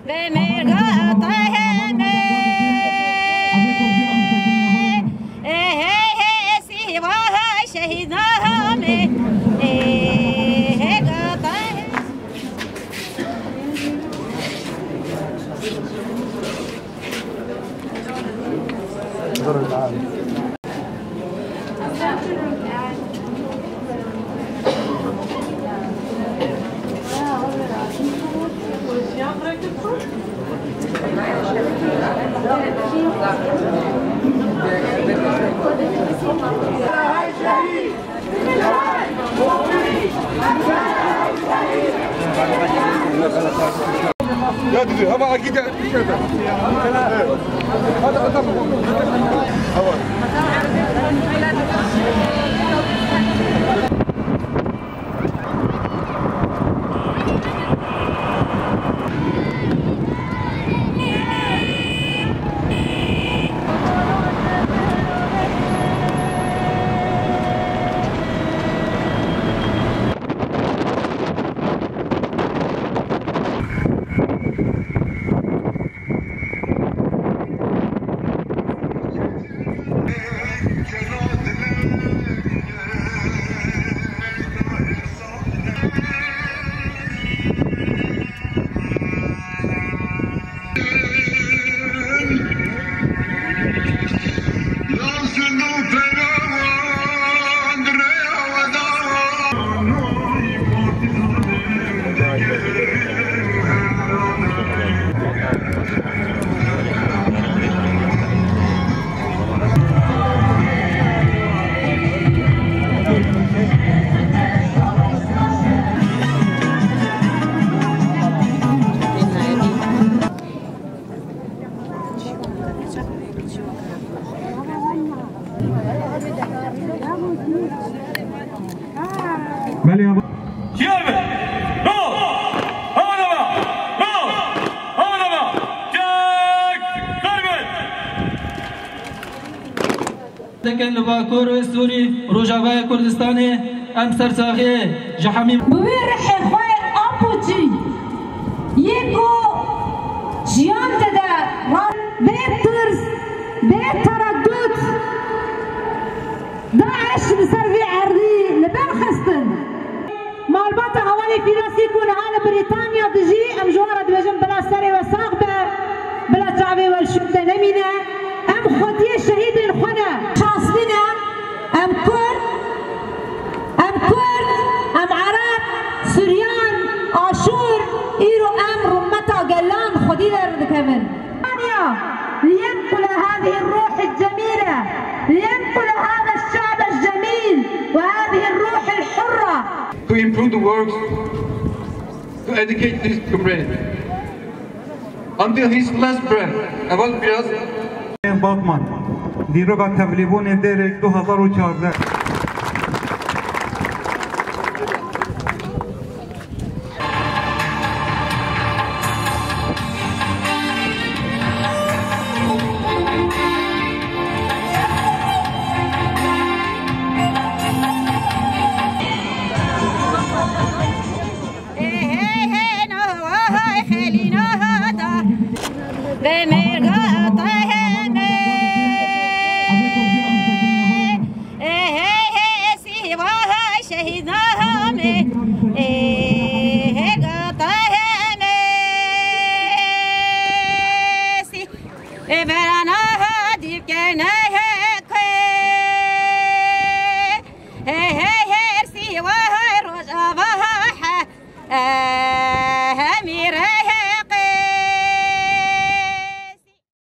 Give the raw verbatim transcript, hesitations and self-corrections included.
Be mêrga te hene. Ê hey hey, sîva şehîda me. Ê hey ga te hene. Ya dedi, ama akide. Hadi atalım. Tamam. Belê, ava. Çiye be? No! Aman ama! No! Aman ama! Çek! Serbest! Dikin li Bakur û Sûrî, Rojavayê Kurdistanê, em sersaxiyê ji hemî. Bi wê rihê xwe apoçî yê ku jiyan dide ra-, bê tirs, bê teredût, DAIŞ li ser vî erdî li ber xistin. Malbata hevalê Fîrasî ku niha li Brîtanya dijî, em ji wan re dibêjin bila serê we sax be, bila çavê we li şûn de nemîne. Em xwediyê şehîdên xwe ne. Şanslı ne, em Kurd, em Kurd, em Ereb, Suryan, Aşûr, îro em rûmeta gelan xwedî de dikevin. لينقل هذه الروح الجميلة، لينقل هذا الشعب الجميل وهذه الروح الحرة. To improve the works, to educate this comrade until his last breath. Heval Firas. Batman, dîroka tevlîbûnê Dêrê du hezar û çardeh. Be mêrga te hene. Ê hey hey, sîva şehîda me. Ê hey ga te hene. Sî-, ê be